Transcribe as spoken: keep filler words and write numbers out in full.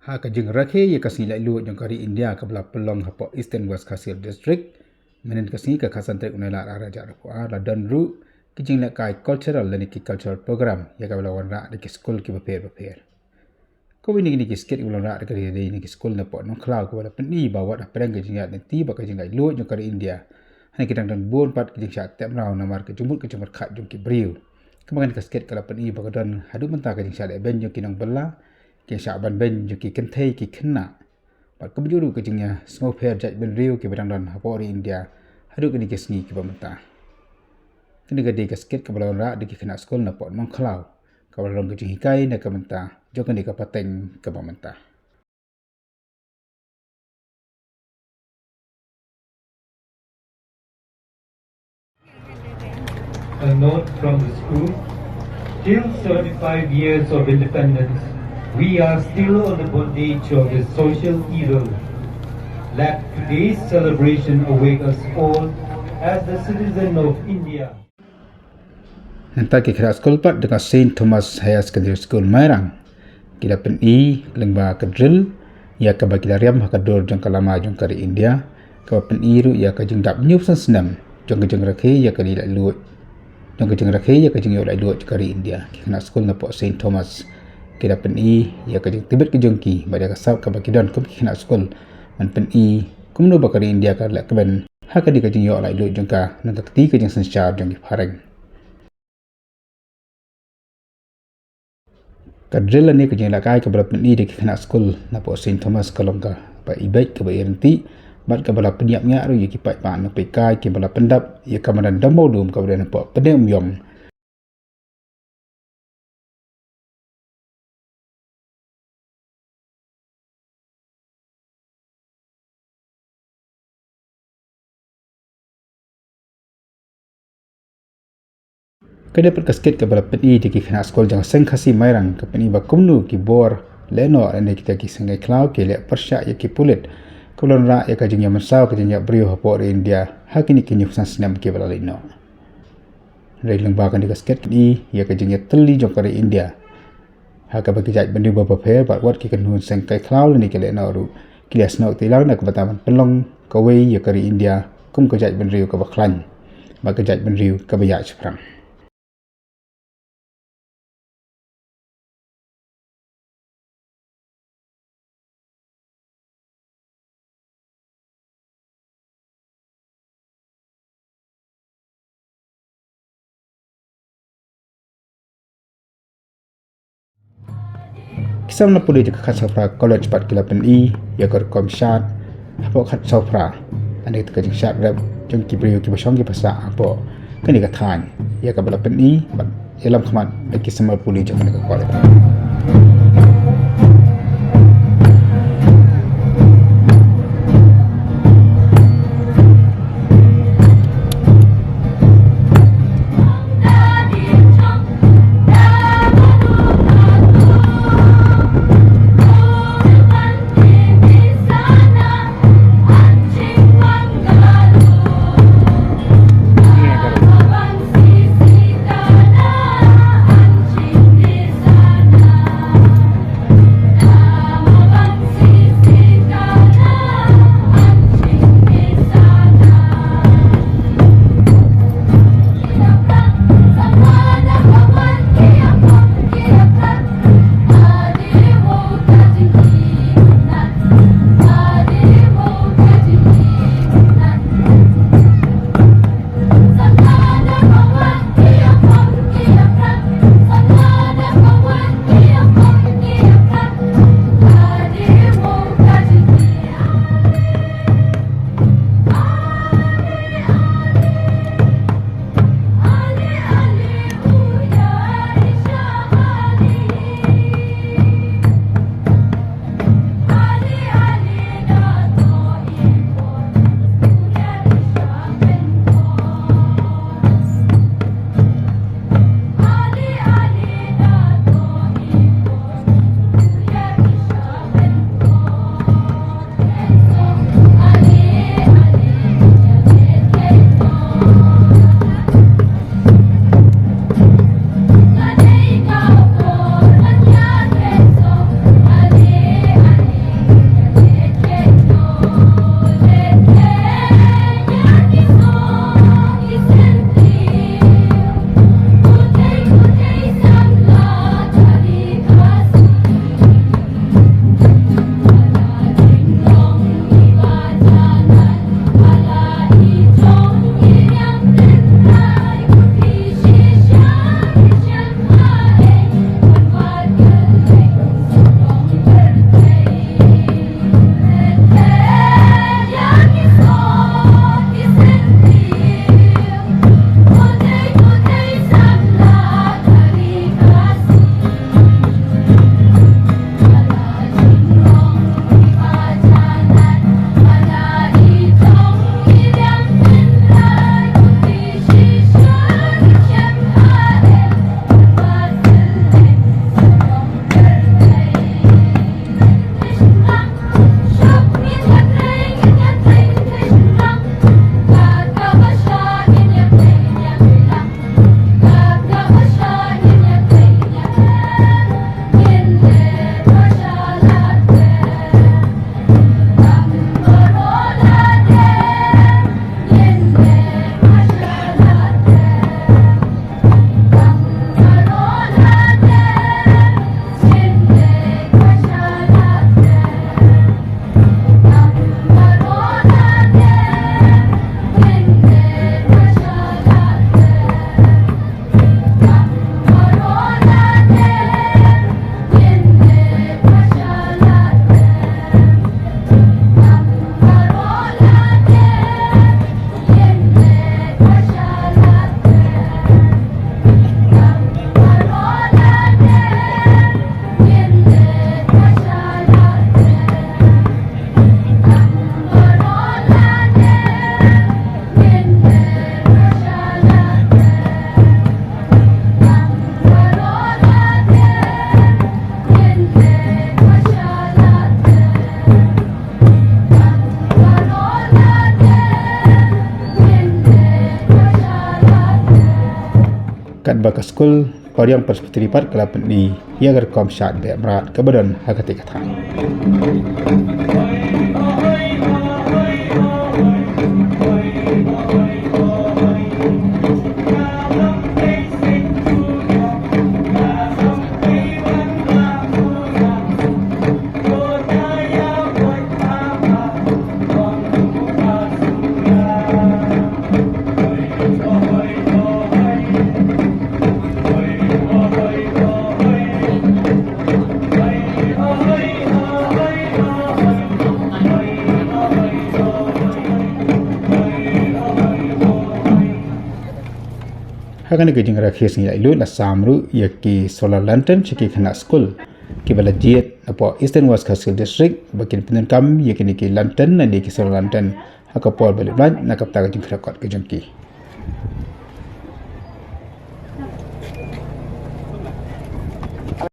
Ha ka jingrakhe ïa ka sngi laitluid jong ka ri India kaba la pynlong hapoh Eastern West Khasi Hills District, mynhynnin ka sngi ka khatsan tarik u Nailar arhajar arphew ar, la don ruh ki jinglehkai cultural lane ki cultural program ïa kaba la wanrah da ki skul kiba pher bapher. Kawei na kine ki skit kiba la wanrah da ka ri, na ki skul napoh Nongkhlaw kaba la pyni ba wat hapdeng ka jingïaid lynti bad ka jinglaitluid jong ka ri India, hynrei ki dang don bun pat ki jingshah teh mraw namar ka jingmut ka jingpyrkhat jong ki briew. Kaba kane ka skit ka la pyni ba ka don haduh mynta ka jingshah leh beiñ jong ki nongbylla, ki shah ban beiñ jong ki kynthei ki khynnah, bad kumjuh ruh ka jingïasngewpher jaitbynriew kiba dang don hapoh ri India haduh kine ki sngi kiba mynta. Kane ka dei ka skit kaba la wanrah da ki khynnah skul napoh Nongkhlaw, kaba la long ka jinghikai na ka bynta jong kane ka pateng kaba mynta. A note from the school. Till seventy-five years of independence, we are still on the bondage of the social evil. Let today's celebration awake us all as the citizen of India. Nangta ki khynnah skul pat jong ka Saint Thomas Higher Secondary School Mairang ki la pyni lyngba ka drill ïa kaba ki la riam ha ka dur jong ka lama jong ka ri India, kaba pyni ruh ïa ka jingdap hynñiewphew san snem jong ka jingrakhe ïa ka jinglaitluid, jong ka jingrakhe ïa ka jingïoh laitluid jong ka ri India. Ki khynnah skul napoh Saint Thomas ki la pyni ïa ka jingtbit ka jong ki bad ïa ka sap kaba ki don kum ki khynnah skul ban pyni kumno ba ka ri India ka leh kmen ha kane ka jingïoh laitluid jong ka, na ka kti ka jingsynshar jong ki phareng. Ka drill lane ka jinglehkai kaba la pyni da ki khynnah skul napoh Saint Thomas ka long kaba ibeit kaba iryntih, bad kaba la pynïap ñiah ruh ïa ki paidbah nongpeit kai kiba la pyndap ïa ka madan Dombawdum kaba don hapoh Pdeng Umïong. Ka dei pat ka skit kaba la pyni da ki khynnah skul jong ka Seng Khasi Mairang, ka pyni ba kumno ki bor lehnoh lane kita ki seng kai khlaw ki leh pyrshah ïa ki pulit, kaba la wanrah ïa ka jingïamynsaw ka jingïap briew hapoh ri India ha kine ki hynñiewphew san snem kiba la leit noh. Hynrei lyngba kane ka skit pyni ïa ka jingïatylli jong ka ri India ha kaba ki jaitbynriew bapher bad wat ki kynhun seng kai khlaw lane ki lehnoh ruh ki la ïasnoh kti lang na ka bynta ban pynlong kawei ïa ka ri India kum ka jaitbynriew kaba khlaiñ bad ka jaitbynriew kaba ïaid shaphrang. Ki samla pule jong ka Khadsawphra College pat ki la pyni ïa ka rukom shad hapoh Khadsawphra, lane ka jingshad rep jong ki briew kiba shong kiba sah hapoh kane ka thaiñ, ïa kaba la pyni bad ïalam khmat da ki samla pule jong kane ka college. Ka skul Pariang Presbytery pat ka la pyni ïa ka rukom shad beh mrad kaba don ha katei ka thaiñ. Ha kane ka jingrakhe sngi laitluid la sam ruh ïa ki solar lantern sha ki khynnah skul kiba la jied napoh Eastern West Khasi Hills District ba kin pyndonkam ïa kine ki lantern lane ki solar lantern ha ka por ba leit bnai na ka bynta ka jingkhrekot ka jong ki.